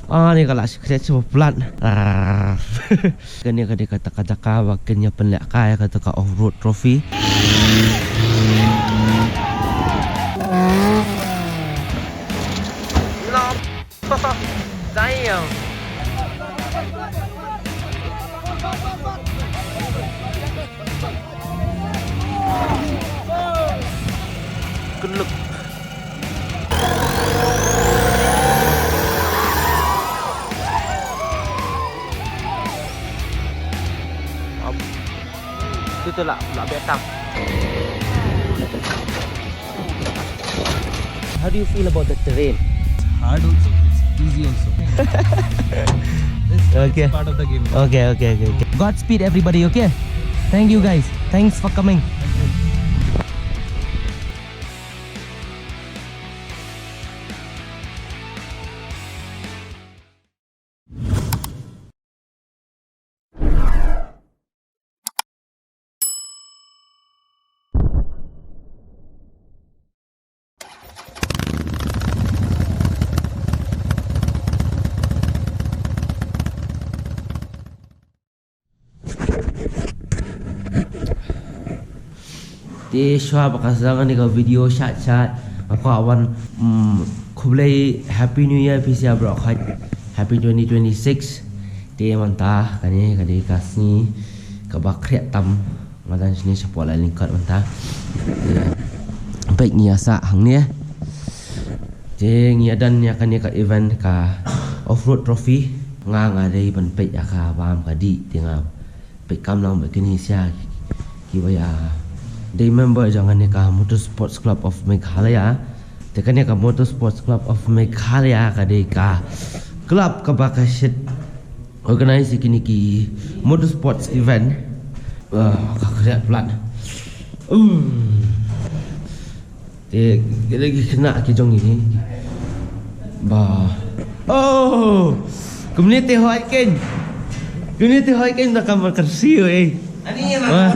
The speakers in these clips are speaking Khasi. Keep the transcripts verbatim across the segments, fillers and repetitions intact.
Ah, ni ka la sikret sha plat. Ah. Kane ka dei kata ka jaka ba kin ïa pynlehkai kata ka off-road trophy. Damn. Good luck. Am. Tu tu lah, lah betang. How do you feel about the terrain? It's hard also. It's easy also. This is Okay. part of the game. Okay, okay, okay, okay. Godspeed, everybody, okay? Thank you, guys. Thanks for coming. Te shuwa ba ka sdang kane ka video shat shat, nga kwah wan, mm, khublei Happy New Year phi sa baroh khoit. Happy twenty twenty-six. Te mynta kane ka dei ka sngi kaba khriat tam, nga dang shane shapoh la lyngkot mynta. Te peit ngi ïa sah hangne. Te ngi ïa don ïa kane ka event ka off-road trophy. Nga nga dei ban peit ïa ka bam ka dih te nga peit kam lang bad kine sha kiba ïa dei member jong kane ka Motorsports Club of Meghalaya. Te kane ka Motorsports Club of Meghalaya ka dei ka club kaba ka shait organize ïa kine ki motorsports event. Ah, ka khriat plat. Um. Te, ki lagi kena ki jong ngi. Ba. Oh! Kumne te hoi ken. Kumne te hoi ken na kamar kursi, eh. Ani ya, wah.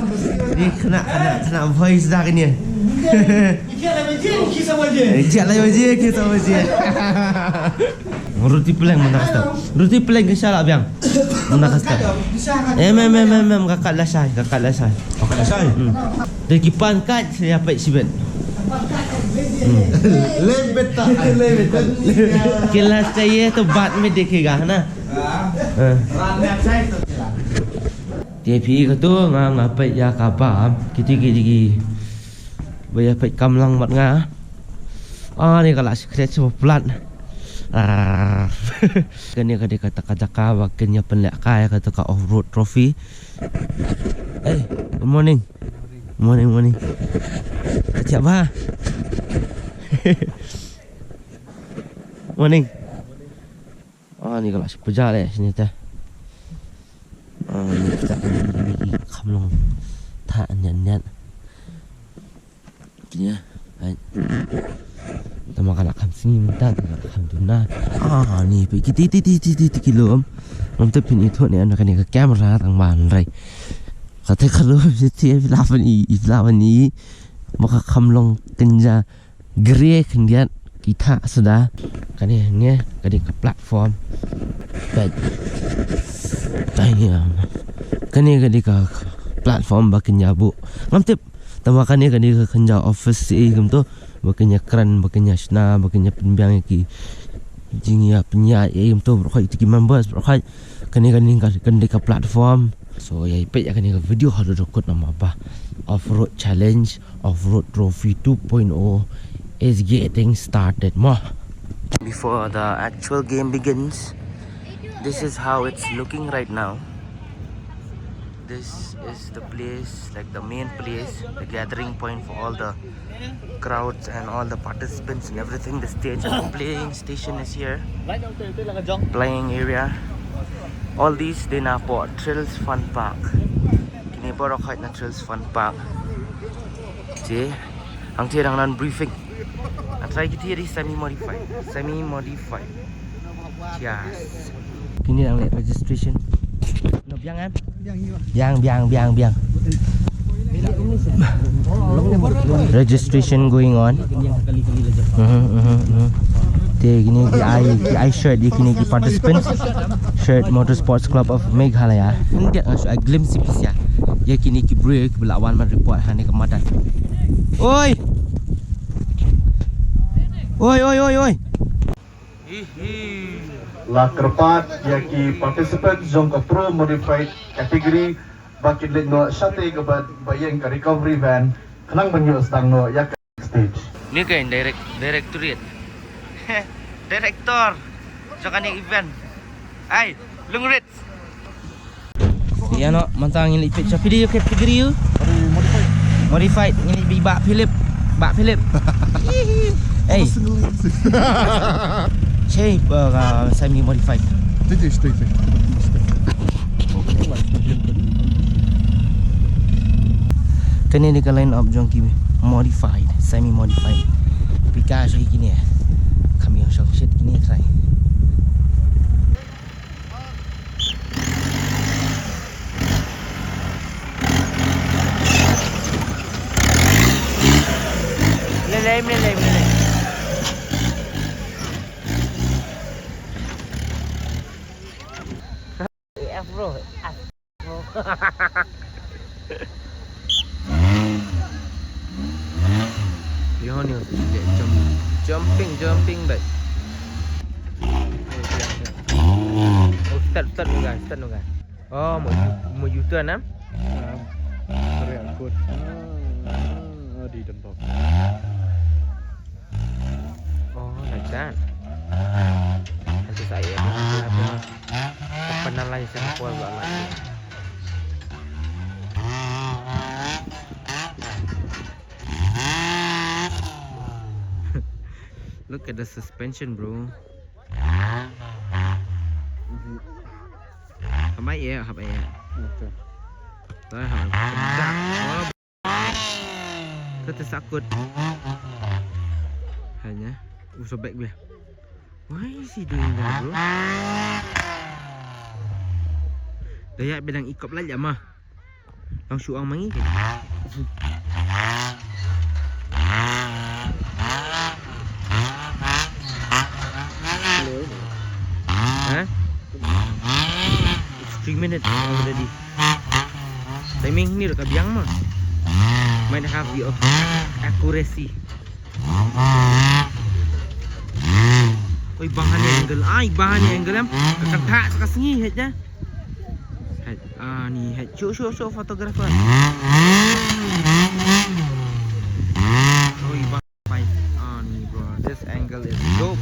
Ni kena, kena, kena voice dah kini. Dia lah majin, kisah majin. Eh, dia lah majin, kisah majin. Ruti peleng mana kasta. Ruti peleng ke shala biang. Mana kasta. Em, em, em, em, em, kakak lah syai, kakak lah syai. Kakak lah syai. Hmm. Dari kipan kat, saya pek sibet. Hmm. Lebet tak? Lebet tak? Kilas saya tu bat me dekhega na. Ha. Te phi katu nga nga peit ïa ka bam kiti kiti ki. Ba ïa peit kam lang bad nga. Ah, ni ka la scratch ba plat. Ah. Kane ka dei kata ka jaka ba kin ïa pynlehkai kata ka off-road trophy. Hey, good morning. Morning, morning. Ka thiah bha. Morning. Ah, ni ka la shu pyrjah leh shane te. Ah, ni kita ni ki kham long thah niat niat. Kine, hai. Tama ka la kham sngi mynta, ka la kham duna. Ah, ni peit kiti ti ti ti ti ti ki lum. Ngam tip phin ithuh ne em na kane ka camera tang ban rai. Ka te ka lum ti ti phi lah ban i, phi lah ban i. Ba ka kham long kynja. Grey khyndiat ki thah sda. Kane ne ka dei ka platform. Peit. Damn. Kane ka dei ka platform ba kin ïa buh. Ngam tip. Tangba kane ka dei ka kynja office ei kumto. Ba kin ïa kren, ba kin ïa shna, ba kin ïa pynbiang ïa ki jingïa pynïaid ei kumto baroh khoit ki members baroh khoit. Kane ka dei ka, kane ka dei ka platform. So ïa peit ïa kane ka video haduh ba kut namar ba Off-road challenge. Off-road Trophy two point oh is getting started mo. Before the actual game begins, this is how it's looking right now. This is the place, like, the main place, the gathering point for all the crowds and all the participants and everything. The stage and the playing station is here. Playing area. All these dei na pdeng Thrills Fun Park. Kine baroh khoit na Thrills Fun Park. Te, hangtei dang don briefing. Hangtei kiti dei semi modified. Semi modified. Yes. Kine dang leh registration. No, biang kan? Biang, biang, biang, biang. Registration going on. Mhm, mhm, mhm. Te kine ki ai, ki ai shirt ïa kine ki participants. Shirt Motorsports Club of Meghalaya. Ndia nga shu ai glimpse pisa ïa kine ki briew kiba la wan ban report hangne ka madan. Oi! Oi, oi, oi, oi! La kyrpad ïa ki participant jong ka Pro Modified category ba kin leit noh shatei kaba, ba ïeng ka recovery van khnang ban ïoh sdang noh ïa ka stage. Ni ka direct, directorate. Director jong kane event. Ai, Lungrit. Ïa no, mynta ngin leit peit sha phi dei ïa ka category ïa u? Modified. Modified, ngin leit bad Bah Philip. Bah Philip. Ei. Single lane. Shape, uh, semi modified. Stay, stay, stay, stay. Kane dei ka line up jong ki modified, semi modified. Phi ka sha kine. Kami shong shit kine trai. Lelei, lelei, lelei. F bro, F bro. Yo, ni, jump, jumping, jumping back. Oh, start, start, guys, start, guys. Oh, mo, mo U-turn, ah? Sorry, angkut. Ah, di dembok. Oh, like that. Nanti saya ada penalai Singapore buat lagi. Look at the suspension, bro. Hap ai, hap ai. Okay. Dah, hap. Kata sakut. Hanya usah back dia. Why is he doing that, bro? Daya bilang ikop lah ya mah. Bang suang mangi. Huh? It's three minutes already. Timing ni ka biang mah. Might have the accuracy. Oi, bang hani angle. Ai, bang hani angle em. Ka thak ka sngi het ja. Het, ah, ni het. Show, show, show photographer. Oi, bang. Fine. Ah, ni, bro. This angle is dope.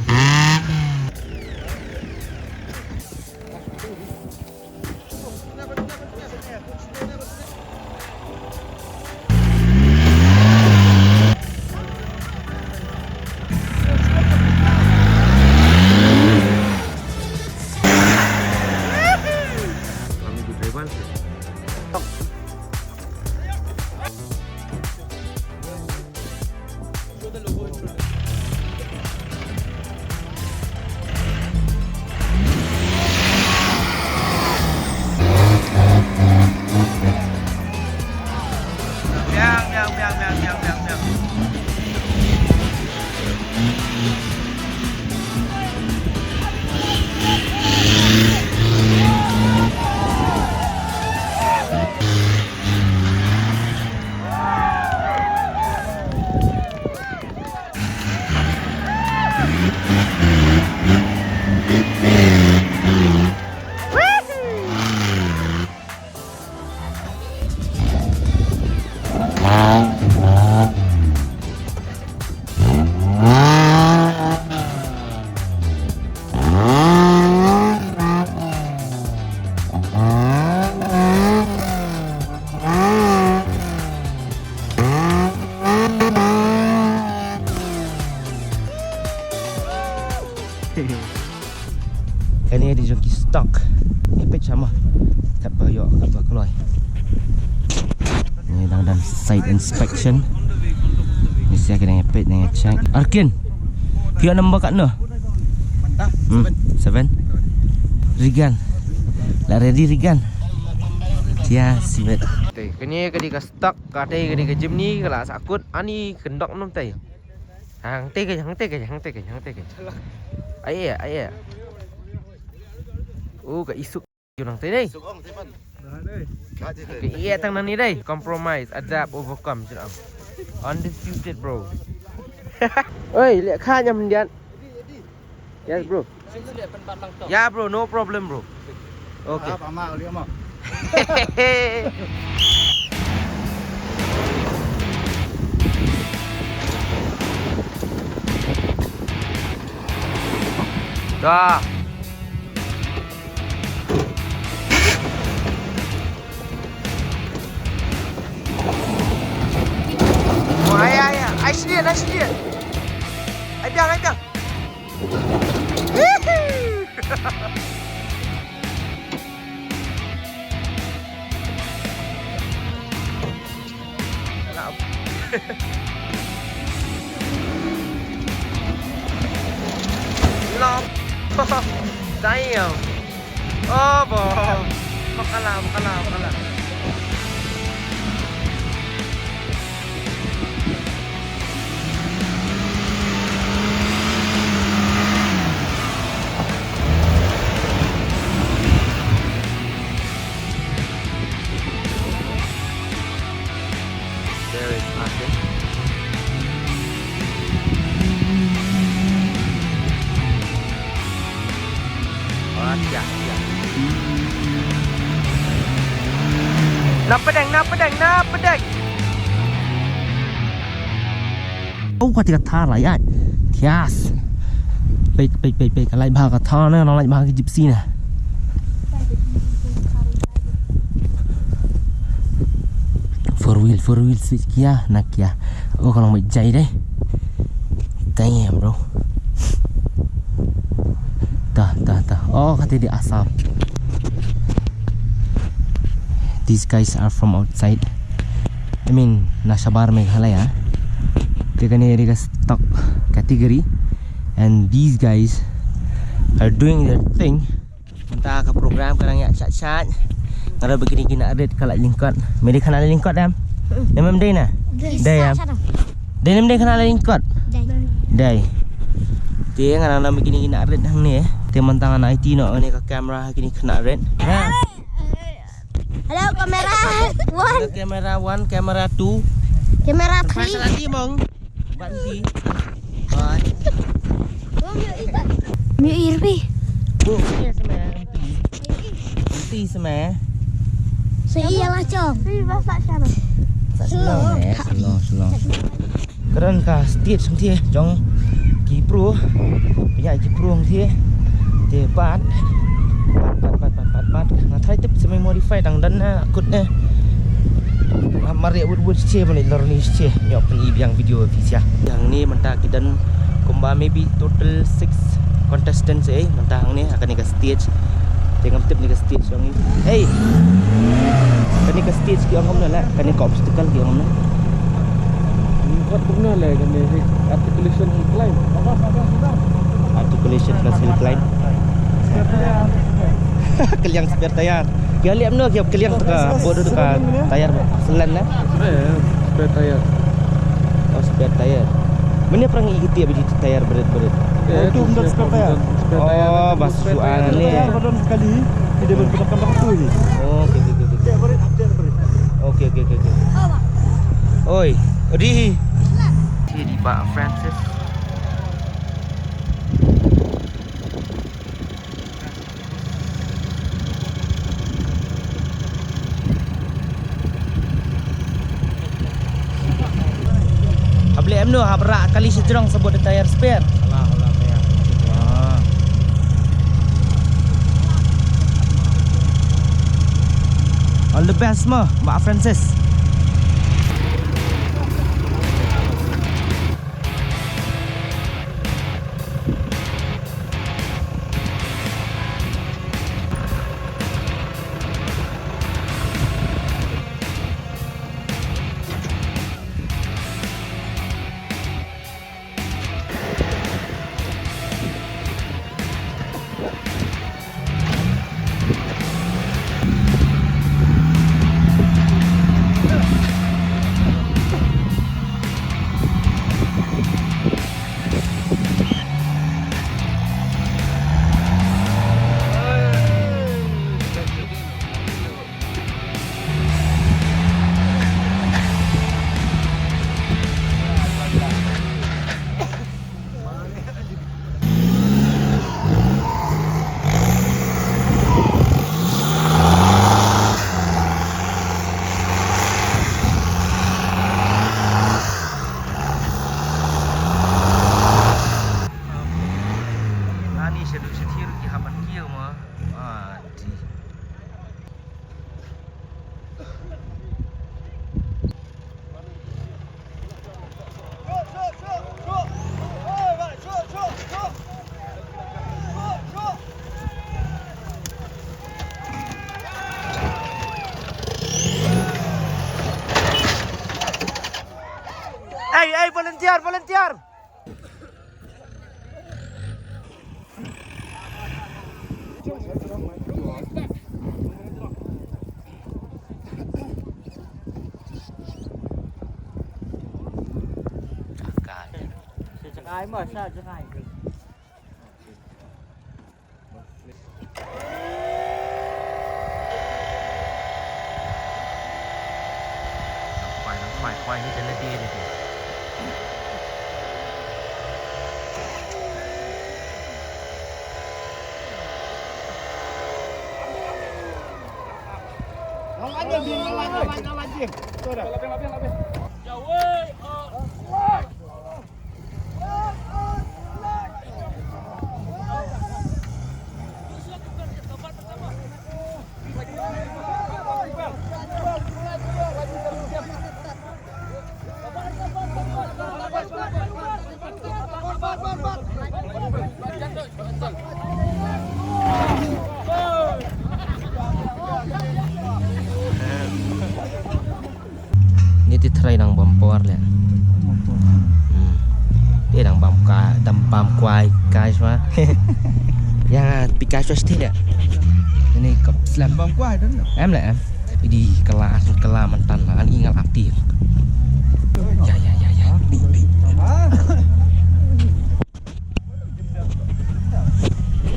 Kane dei jong ki stock. Ngi peit sha ma. Kat ba ïoh, kat ba kloi. Ngi dang don site inspection. Ngi sia ki dang peit, dang check. Arkin. Phi ïoh number kat no? Hmm, seven. Seven. Regan. La ready Regan. Tia sibet. Te kane ka dei ka stock, ka dei ka dei ka Jimny, ka la sakut, ani kyndok nom te. Hangtei ka, hangtei ka, hangtei ka, hangtei ka. Ai, ai. U ka isuk. Ïa nangtei dei. Ka ïa tang nangne dei. Compromise, adapt, overcome. Undisputed, bro. Oi, leh kha nyam dian. Yes, bro. Yeah, bro, no problem, bro. Okay. Dah. Oh, ai, ai, ai. Ai sendiri, ai sendiri. Ai biang, ai biang. Lom. Damn. Oh, bo. Makala, makala, makala. There is nothing. Oh, yeah, yeah. Na pdeng, na pdeng, na pdeng. Oh, ka ti ka thar la ïaid. Thias. Peit, peit, peit, peit, ka lait bha ka thar ne, la lait bha ka gypsy ne. Four wheel, four wheel switch kia, na kia. Oh, ka long beit jai dei. Damn, bro. Ta, ta, ta. Oh, kata di Assam. These guys are from outside. I mean, na shabar Meghalaya. Te kane ri ka stock category. And these guys are doing their thing. Mynta ka program ka dang ïa shat shat. Nga da ba kine ki nang rit ka la lyngkot. Me dei kane la lyngkot em? Em em dei na? Dei em? Dei em dei kane la lyngkot? Dei. Te nga da ba kine ki nang rit hangne. Te mynta nga nang ïa ti noh kane ka camera kine ki nang rit. Ha. Hello, camera one. Camera one, camera two. Camera three. Ban ti. Ban. Mute ear pi. Bu, ni sama. Ti sama. Sa ïa la chong. Sa slow, eh, slow, slow. Kren ka stage sngewthuh jong ki pro. Pynïaid ki pro sngewthuh. Te pat. Pat, pat, pat, pat, pat, pat. Nga try tip semi modify dang dang na kut ne. Mar ïa wut wut sche mane lor ni sche. Ïa pyn i biang video phi sia. Hangne mynta ki don kumba maybe total six contestants eh mynta hangne ha kane ka stage. Te ngam tip ne ka stage jong i. Hey. Kane ka stage ki ong kumno la, kane ka obstacle ki ong kumno. Kot kumno la kane hi articulation hill climb. Articulation plus hill climb. Kylliang spare tire. Ki leh kumno ki kylliang tu ka board tu ka tire ba. Selan la. Eh, spare tire. Oh, spare tire. Mane pyrshang i kiti ba di tire bret bret. Eh, tu spare tire. Oh, bas suan le. Tire ba don sekali, tidak berpindah-pindah tu ni. Oh, okey, okey, okey, okey. Okey, okey, okey, okey. Oi, odi. Ti di ba Francis. Hap leh kumno, hap rah kali sha jrong sa bud da tire spare. Alah, alah, tire. Ah. All the best mo, Bah Francis. Ei, ei, volunteer, volunteer. Ni te trai dang bam por le. Hmm. Te dang bam ka, dang bam kwai, guys, ma. Ya, pi guys, was te le. Ini kap slam. Bam kwai, don. Em le, em. Idi kala, kala mantan la, ani ngal aptir. Ya, ya, ya, ya. Di, di.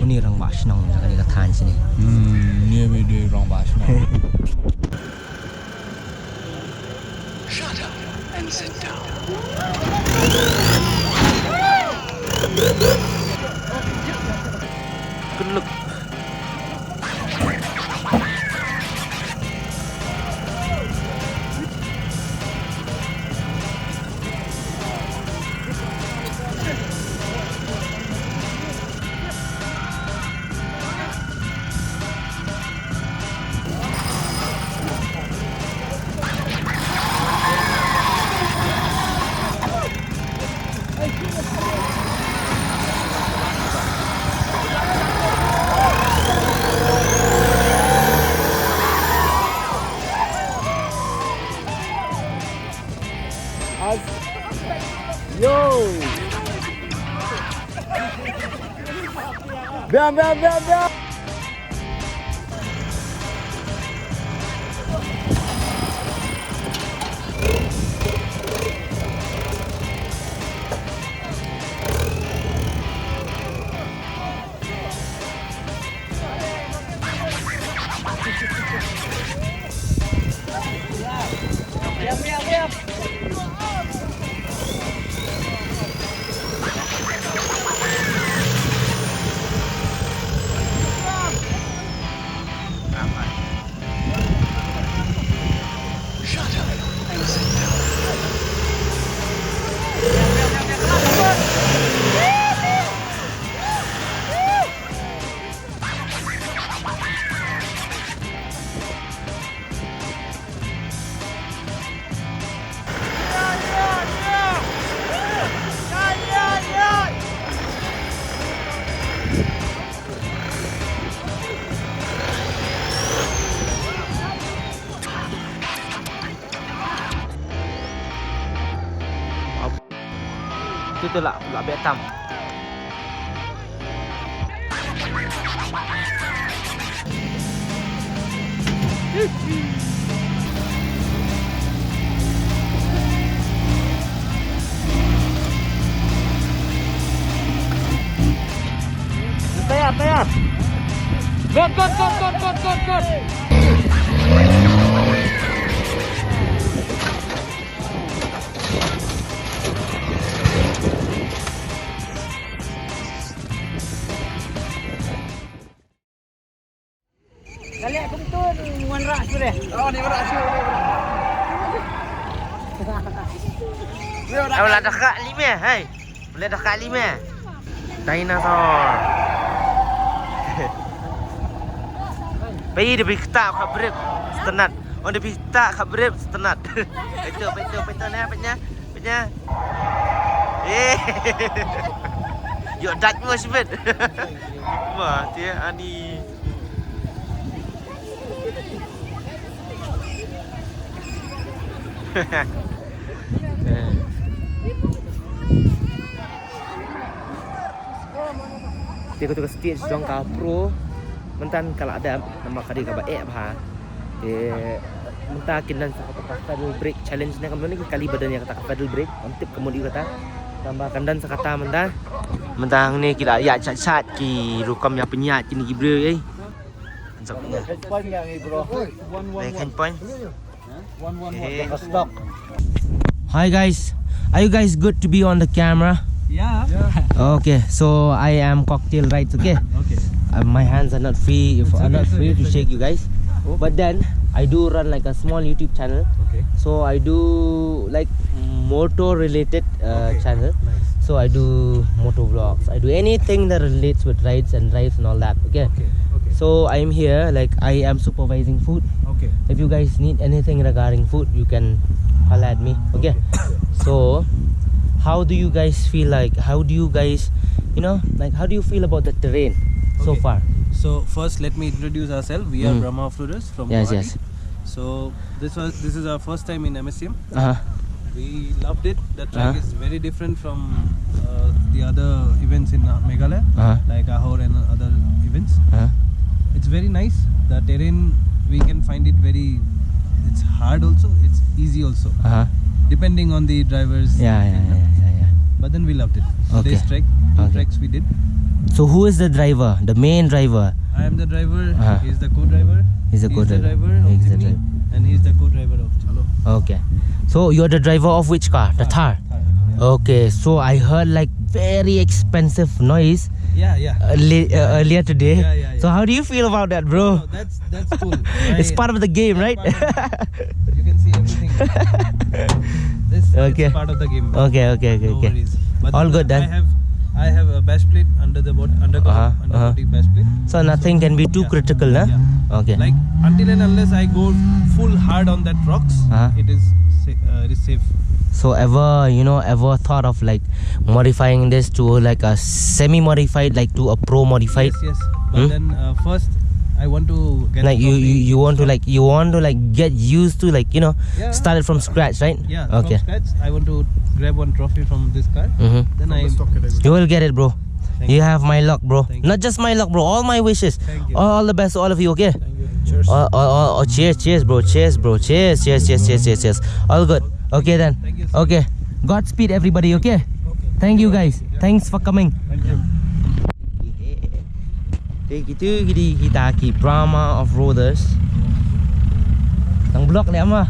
Uni rangbah shnong jong kane ka thaiñ shane. Hmm, uni ba dei rangbah shnong. Shut up and sit down. Good luck. As-, yo. Biang, biang, biang, biang. Tu tu lah, lah beh tam. Tayar, tayar. Got, got, got, got, got, got, got. Kali kumtu ni wanrah sure. Oh, ni wanrah sure. Awla dah kak lima, hai. Boleh dah kak lima. Dinosaur. Pai da bai kata ka brake stunat. On da bai kata ka brake stunat. Pai tu, pai tu, pai tu na, pai nya, pai nya. Eh. Yo dat mo sibet. Wah, dia ani. Te katu ka stage jong ka pro mynta ka la dep namar ka dei kaba eh bha. Te mynta kin don sa kata ka pedal brake challenge ne, ka mut ne ki kali ba don ïa kata ka pedal brake, ym tip ka mut ïa kata. Tangba kan don sa kata mynta. Mynta hangne ki la ïaid shat shat ki rukom ïa pynïaid kine ki briew ei. Kan sa pynïaid. Dei khein point. Okay. Hi guys, are you guys good to be on the camera? Yeah. Okay, so I am Cocktail Rides, okay? Okay. Uh, my hands are not free, if It's are okay, not it's free okay, to it's shake okay. you guys. Oh. But then I do run like a small YouTube channel. Okay. So I do like motor related uh, Okay. channel. Nice. So I do motor vlogs. I do anything that relates with rides and drives and all that. Okay. Okay. Okay. So I'm here, like I am supervising food. Okay. If you guys need anything regarding food, you can holler at me. Okay. Okay. So, how do you guys feel like? How do you guys, you know, like how do you feel about the terrain so Okay. far? So first, let me introduce ourselves. We are Mm. Brahma Floaters from Yes, Guwahati. yes. So this was this is our first time in M S C M. Uh-huh. We loved it. The track Uh-huh. is very different from uh, the other events in uh, Meghalaya, Uh-huh. like Ahor and other events. Uh-huh. It's very nice. The terrain, we can find it very. It's hard also. It's easy also, Uh-huh. depending on the driver's. Yeah, yeah, yeah, yeah, yeah. But then we loved it. Okay. Today's trek, two Okay. treks we did. So who is the driver? The main driver? I am the driver. Uh-huh. He's the co-driver. He's the He's the co-driver. driver of He's the Jimny, driver. and he's the co-driver of Chalo. Okay. So you're the driver of which car? The Thar. Thar. Thar, yeah. Okay. So I heard like very expensive noise Yeah, yeah. early, uh, earlier today. Yeah, yeah, yeah. So how do you feel about that, bro? No, that's that's cool. It's I- part of the game, right? Part of the game. You can see everything. This Okay. is part of the game. Okay, okay, okay, No okay. worries. But All then good I then. have I have a bash plate under the bot under the Uh-huh, under uh-huh. the bash plate. So nothing can be too Yeah. critical, na? Yeah. Okay. Like until and unless I go full hard on that rocks, Uh-huh. it is sa- uh, it is safe. So ever, you know, ever thought of like modifying this to like a semi-modified, like to a pro modified? Yes, yes. But Hmm? then uh, first, I want to get Like the you, you, trophy. you want to like you want to like get used to like you know Yeah. start it from scratch, right? Yeah, Okay. from scratch. I want to grab one trophy from this car. Mm-hmm. Then From I the stock category. You will get it, bro. Thank You you. have my luck, bro. Thank you. Not just my luck, bro. All my wishes. Thank you. All, all the best to all of you, okay? Thank you. Cheers. Oh, oh, oh, oh, cheers, cheers, bro. Cheers, bro. Cheers, cheers, cheers, cheers, cheers, cheers. All good. Okay then. Thank you, sir. Okay. Godspeed, everybody, okay? Okay. Thank you, guys. Yeah. Thanks for coming. Thank you. Te kitu ki dei kita ki Brahma Offroaders. Nang vlog leh ma.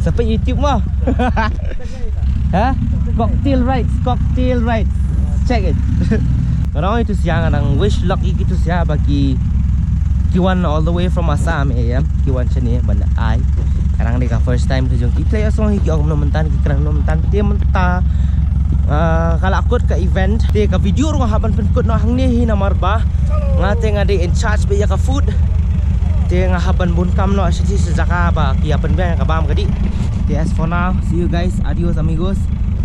Sa peit YouTube ma. Ha? Cocktail rides, cocktail rides. Check it. Nga dang ïathuh sha nga dang wish luck ïa kitu sha ba ki ki wan all the way from Assam eh, em. Ki wan shane ban ai. Ka dang dei ka first time ka jong ki. Ki la ïohsngew hi ki ong mynta ki kren mynta te mynta. Ah, ka la kut ka event te ka video ruh nga hap ban pynkut noh hangne hi namar ba nga te nga dei in charge beit ïa ka food. Te nga hap ban bun kam noh sha shi jaka ba ki ïa pynbiang ïa ka bam ka dih. Te as for now, see you guys, adios amigos,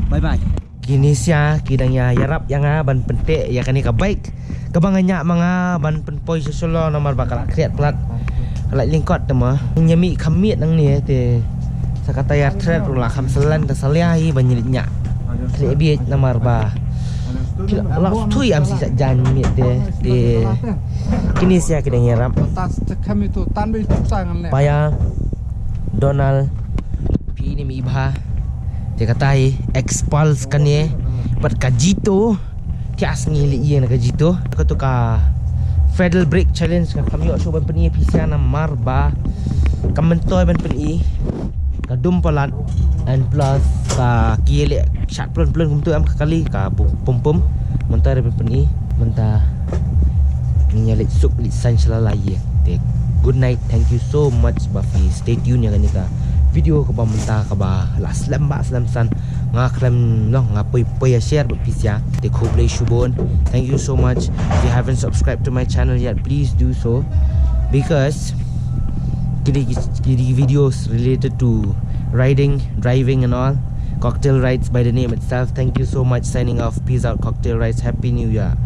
bye bye. Kine sha ki dang ïa ïarap ïa nga ban pynteh ïa kane ka bike kaba nga ñiah ma nga ban pynpoi sha shalor namar ba ka la khriat palat. Ka la lyngkot te ma. Nga mih kham miet nangne te sa ka tyre thread ruh la kham salen ka salia hi ban ïa leit ñiah. Khleh bieit namar ba ki la, la thui am si sa jan miet te, te kine sha ki dang ïarap. Paya Donald Phi ni mi bha. Te kata hi Xpulse kane bad ka Jito. Te as ngi li ïeng na ka Jito. Katu ka pedal brake challenge nga kham ïoh shuh ban pyni phi sha namar ba ka myntoi ban pyni ka dum palat and plus ka ki leh shat plon plon kumtu em ka kali ka pum pum pum. Mynta re ban pyni mynta. Ngi ïa leit suk leit sain sha la la ïa. Te good night, thank you so much ba phi stay tuned ïa kane ka video kaba mynta kaba la slem ba slem san. nga khlem long nga poi poi ya share bad pisa. Te khublei shibun. Thank you so much. If you haven't subscribed to my channel yet, please do so, because kini kini videos related to riding, driving and all. Cocktail Rides by the name itself. Thank you so much. Signing off. Peace out, Cocktail Rides. Happy New Year.